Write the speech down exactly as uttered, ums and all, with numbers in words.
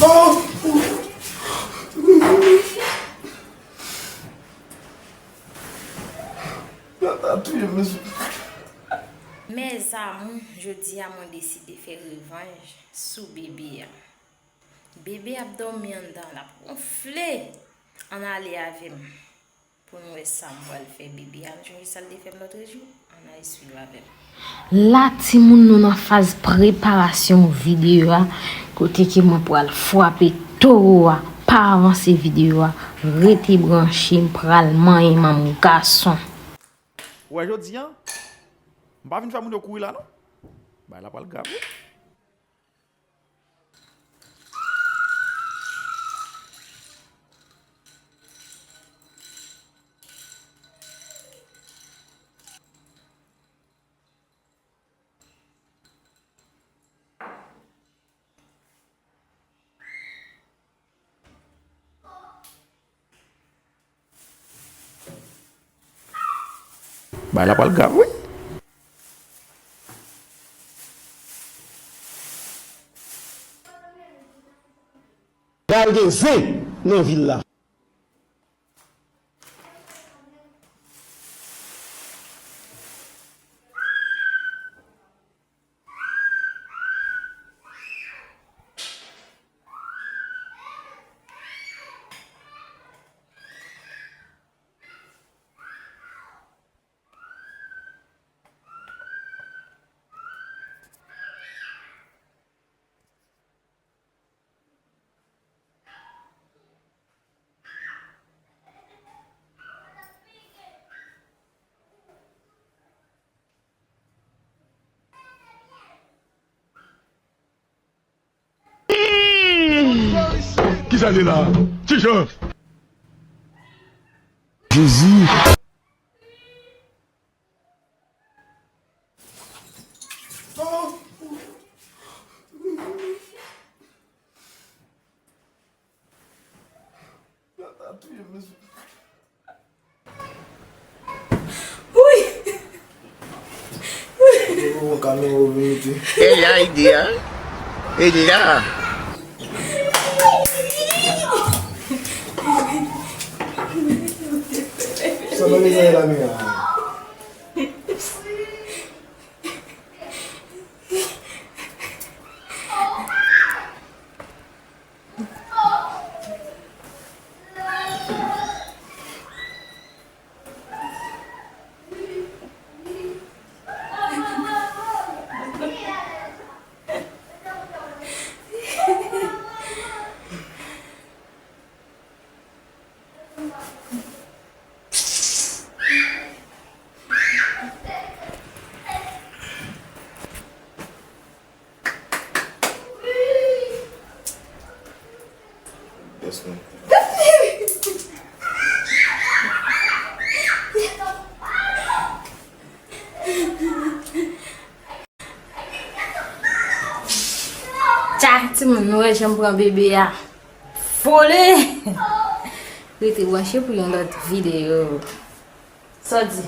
Oh! Tata touye m, mesye. Mes amours, jodi a mwen deside fè revanj sou bebe a. Bebe ap dòmi anndan, l ap wonfle. Ann ale avè m pou n wè sa m pral fè bebe a. Ann chonje sa l te fè m lòtrejou? Ann al swiv avè m. La, timoun, nou nan faz preparasyon videyo a, kote ke mwen pral frape towo a. Pa avanse videyo a, rete branche, m pral manyen manm gason. Ou wè jodi a, m pa vin fè moun yo kouri la non. Bagay la pral grav wi. Bagay la pral grav wi. Pral gen zen nan vil la. Kisa li la? Kijan? Jezi. Tata touye m, mesye. Wi. Ou kamera ou vin mete. E la ide a. E la. Sa nan mizè la, mira. Tcha, timoun, nou wè jan m pran bebe a. Vole! Rete branche pou yon lòt videyo. Sa w di?